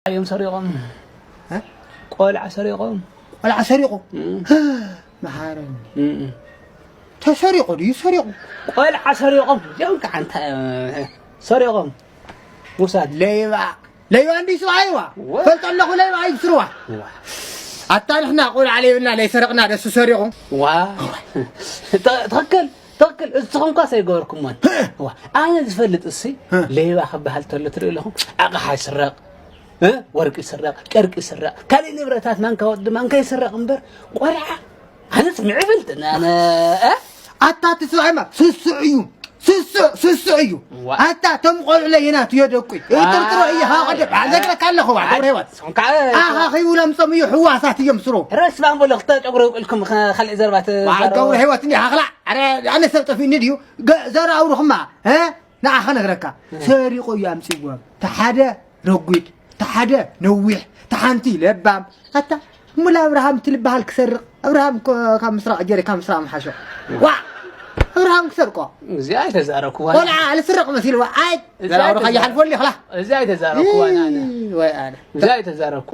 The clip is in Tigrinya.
እዮም ሰሪቖም። እ? ቆልዓ ሰሪቖም። ቆልዓ ሰሪቑ እም፣ መሃረኒ። እም። ተሰሪቑ ድዩ ሰሪቑ? ቆልዓ ሰሪቖም እዮም ከዓ እንታይ ሰሪቖም ውሳድ ለይባ ለይባ እንዲ ስብኣይዋ ወ- ፈልጦ ኣለኹ ለይባ እዩ ስርዋ ዋ። ኣታ ንሕና ቆልዓ ለይብና ለይሰረቕና ደሱ ሰሪቑ ዋ ተ- ትኽክል ትኽክል። እስኹም ኳ ሰይገበርኩሞን ዋ። ኣነ ዝፈልጥ እሲ እ። ሌባ ክበሃል ተሎ ትርኢ ኣለኹም ኣቕሓ ይስረቕ እ? ወርቂ ይስረቕ ጨርቂ ይስረቕ ካልእ ንብረታት ማንካ ወዲ ማንካ ይስረቕ እምበር ቆልዓ ኣነስ ምዕብልቲ ናነ ኣታ እቲ ስብኣይማ ስሱዕ እዩ ስሱዕ ስሱዕ እዩ ዋ። ኣታ ቶም ቆልዑ ለየናት እዮ ደቁ ይጥርጥሮ እዩ ሃዋ ቀደም ኣዘግረካ ኣለኹ ዋ ገብረ ህይወት ኣኻኺቡ ለምፀም እዩ ሕዋሳት እዮም ስሩ ረስባን በሎ ክልተ ጨጉሪ ውቅልኩም ካልእ ዘርባ ገብረ ህይወት እንዲ ሃኽላ ኣነ ሰብ ጠፊእኒ ድዩ ዘራውርኹማ ንዓኸ ነግረካ ሰሪቑ እዩ ኣምፅዎም ተሓደ ረጒድ ተሓደ ነዊሕ ተሓንቲ ለባም ኣታ ሙላ ኣብርሃም ትልበሃል ክሰርቕ ኣብርሃም ካብ ምስራቕ ጀሪ ካብ ምስራቕ ምሓሾ ዋ ኣብርሃም ክሰርቆ እዚኣ ኣይተዛረብኩዋ ቆልዓ ልስረቕ መሲልዋ ኣይ ዘራውርኻ ይሓልፎ ሊኽላ እዚኣ ኣይተዛረብኩዋ ኣነ ወይ ኣነ እዚኣ ኣይተዛረብኩ